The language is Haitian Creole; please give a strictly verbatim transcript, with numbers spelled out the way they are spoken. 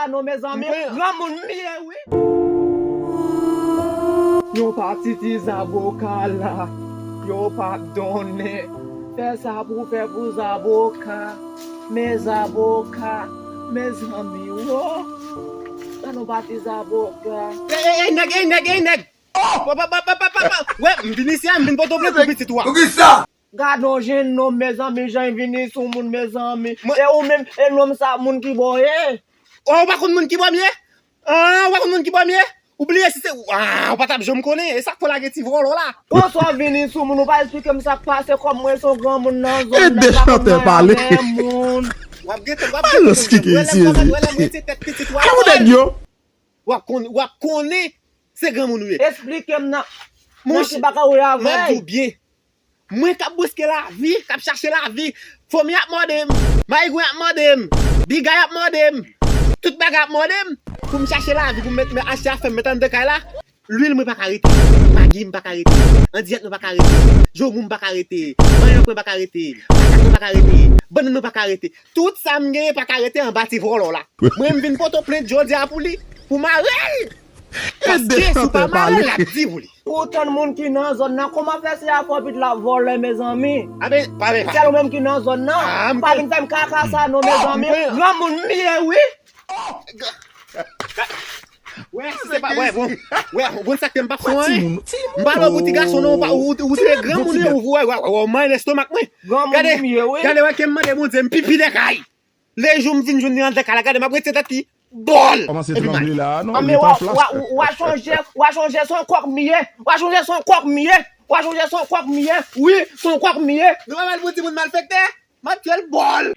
Non, mezanmi, granmoun m ye, wi. Yon pati ti zaboka la, yo p ap donnen. Fè sa pou fè pou zaboka, men zaboka, mezanmi, wo. Sa nou pati zaboka. Ey, ey, ey, nèg, ey, nèg, ey, nèg. Pa, pa, pa, pa, pa, pa. Wè, m vin isi a, m vin Pòtoprens pou pitit ou a. Pou ki sa? Gad on jennonm, mezanmi, jan l vini sou moun, mezanmi. E ou menm, e nonm sa, moun ki bò ye? Oh, ou pa konn moun ki bò m ye? Ah, ou pa konn moun ki bò m ye? Ou bliye si se, ah, ou pa t ap janm konnen. E sa k fè w lage ti vòlò la? Kòman w vini sou moun, ou pa esplike m sa k pase, kòm mwen se yon granmoun nan zòn nan, m pa konn pale avè moun. W ap gentan, w ap gentan konprann. Wè lè m, wè lè m retire tèt pitit ou a. Kòman nèg yo? W ap konn, w ap konnen se granmoun ou ye. Esplike m nan, nan ki bagay ou ye avè l. Monchè, m ap di w byen. Mwen k ap bouske lavi, k ap chache lavi. Fomi ap mòde m, mayigwen ap mòde m, bigay ap mòde m, tout bagay ap mòde m. Pou m chache lavi, pou m met, met achte afè m, met anndan kay la. Lwil mwen pa ka rete, magi m pa ka rete, andiyèt mwen pa ka rete, jomou m pa ka rete, manyòk mwen pa ka rete, makat mwen pa ka rete, bannann mwen pa ka rete. Tout sa m genyen pa ka rete anba ti vòlò la. Mwen m vin Pòtoprens jodi a pou li, pou mare l. Paske si w pa mare l, l ap di pou li. Ou tann moun ki nan zòn nan, kòman fè se afwopit l ap vòlè, mezanmi? Sèl ou menm ki nan zòn nan. Pa vin fè m kaka sa non, mezanmi. Granmoun m ye, wi. Wè, si se pa, wè, bon. Wè, ou konn sa k fè m p ap fè anyen? M pale w pou ti gason non, ou pa, ou, ou, ou te granmoun wi, ou, wè, wè, wè, ou manyen lestomak mwen. Gade, gade, wè, ke m mande Bondye, m pipi nan kay. Lejou m vin jwenn li anndan kay la, gade, m ap retire tèt li, bòl! Kòmanse tranble la, non, li pa an plas. Anben, w a chonje, w a chonje se yon kòk m ye, w a chonje se yon kòk m ye, w a chonje se yon kòk m ye, wi, se yon kòk m ye. Nou pa mal pou timoun malfektè, m ap tye l bòl!